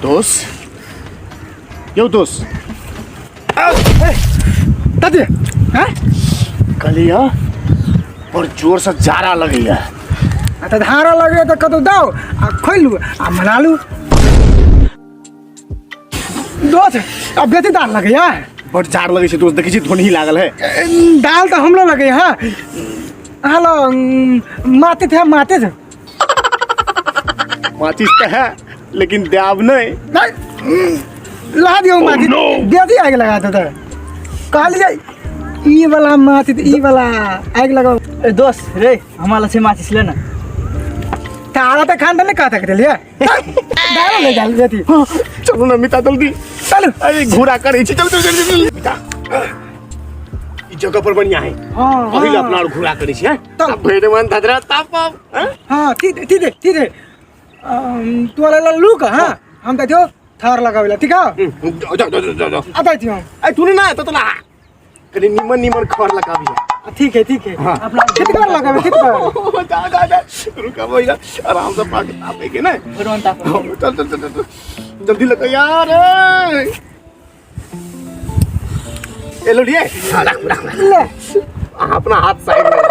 दोस्त यौ दोस्त दादी हैं कहलियै बड़ जोरसँ जाड़ा लगैया आ तऽ धारा लगैया तऽ कतौ दाउ आ खोलू आ मना लू दोस्त अब बेसी दाल लगैया बड़ जाड़ लगै छै दोस्त देखै छी धोनही लागल है दाल तऽ हमरो लगैया हँ हेलो माते थे माते थे माचिस तऽ है लेकिन देब नहीं नहीं ला दियो माचिस बेसी आगि लगा देते कहलियै ई वाला माचिस ई वाला आगि लगाओ ए दोस्त रे हमारा से माचिस ले ना तारा तऽ खान तऽ नहीं कह सकते लिए दाल ले जाल बेटी चलू ना मिता जल्दी चलू अरे घोड़ा करै छी चल चल चल चल मिता ई जगह पर बढ़िया है हाँ पहिल अपना और घोड़ा करै छी हैं चल। भरि मन धधरा ताप हैं हाँ ठीक ठीक है ठीक है तू वाला लूक हाँ हम तो थियो थार लगावेला ठीक है जाओ जाओ जाओ जाओ आता थियो हम ए तू ना तो ला कनी निमन निमन खर लगाबी ठीक है ठीक है हाँ। अपना ठीक कर लगावे ठीक कर जा जा जा रुका भैया आराम से पाके तापे के ना भगवान ताप चल चल चल चल जल्दी लगा यार ए ए लोडिए हाँ रख रख रख ले अहाँ अपना हाथ साइड में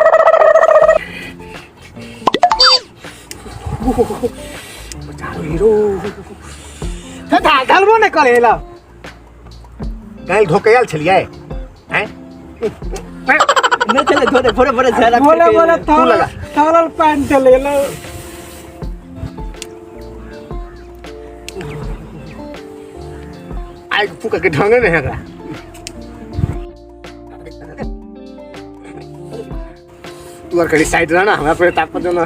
बचा लो हीरो ढलबो नहीं करे ला काल्हि धोके आयल छलियै हैं नहीं चले थोड़े थोड़े थोड़े झाड़ा बोले बोले तू थाल लगा। थाल पैंट चले ला आगि फूकऽ के ढंगे नहि है एकरा तू आर कहीं साइड रह ना हमरा पे ताप पर ना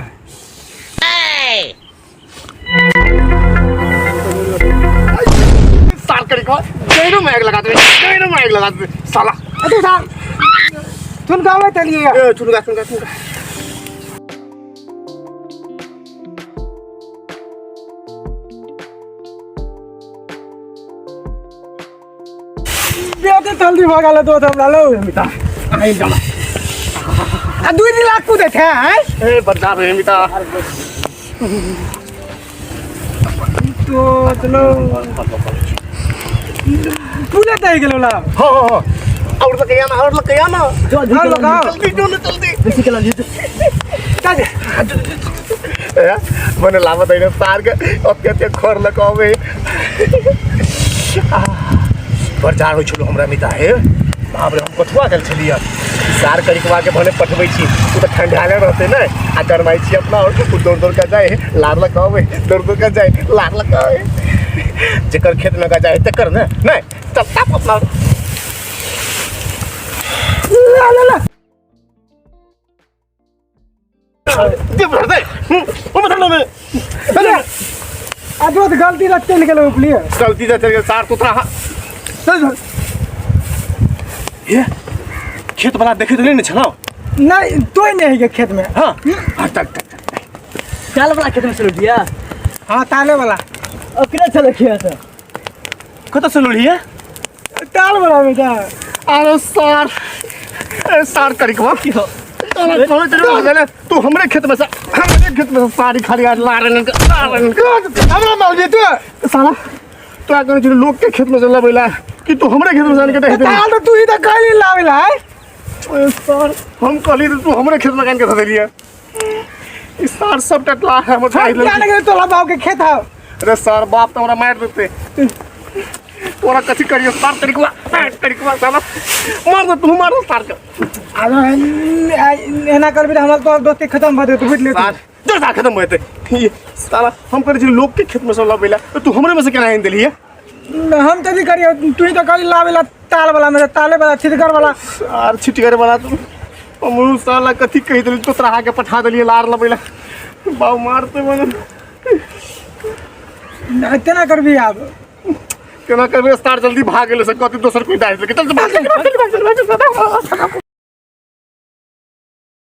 साल करी को गैरो में आग लगा दे गैरो में आग लगा दे साला अरे साल तुम गावे चलिए ए चुनगा चुनगा चुनगा बेटे जल्दी भऽ गेल दोस्त हमरा लो मिता आई जाला आ दुई दिन लाख कूदे थे हैं ए बदनाम रे मिता तो चलो पूरा तय गेलो ला हो हो हो और तो कहिया ना और तो कहिया ना हाँ लगाओ जल्दी जो ना जल्दी बेसी कला लियो चल ए मने लावत है सार के अत्य अत्य खर लगावे बड़ जाड़ होइ छलो हमरा मिता हे बाप रे हम कथुआ गेल छलियै सार करिकवा के भने पठबै छी ओ तऽ ठंडाले रहतै ने आ गरमाइ छी अपना और ओ दौड़ दौड़ के जाए लार लगावे दौड़ दौड़ के जाए लार लगावे जेकर खेत में का जाए तेकर ने नहीं चल ताप अपना ला ला ला दे भर दे ओ मतलब में आ दोस्त गलती से चल गेलो उपलिए गलती से चल गेल सार तोतरा चल चल ये खेत वाला देखैत नहि ने छलौ नहीं तो ही नहीं है खेत में हाँ हाँ चल चल चल चाल वाला खेत में चलो दिया हाँ ताले वाला अब कितना चलो खेत कतऽ से लोढ़िए ताल वाला बेटा अरे सार ए सार करिकवा की हो तू हमरे खेत में से हमरे खेत में से सारी खाली आज ला रहे ला रहे हमरा माल जे तू साला तो आ कहै लोग के खेत में से लबैला कि तू हमरे खेत में से आनि के दे ताल तो तू ही तो कहीं लावेला है ओए सार हम कहली तू हमरे खेत में आनि के धऽ देलियै ई सार सब टटला है हमर हम क्या लगे तोला बाप के खेत है अरे सार बाप तो हमरा मारि देते तोरा कथी करियो सार तरीकवा तरीकवा साला मार दे तू मार दे सार के आब एना करबी तऽ हमर तोहर दोस्ती खत्म भऽ जेतौ बुझि सार जो सार खत्म भऽ जेतै ई साला हम करै छी लोग के खेत में सब लबैला तो तू हमरे में से केना आनि देलियै हम तऽ की करियो तू ही तऽ कहली लाबे ला ताल वाला में ताले वाला छिटगर वाला सार छिटगर वाला तू हमरू साला कथी कहि देली तो तोरा के पठा देलियै लार लबैला बाऊ मारते मन केना करबी आब केना करबै सार जल्दी भाग गेलै से कथी दोसर कोई दाइ देलकै चल चल भाग चल भाग चल भाग चल भाग चल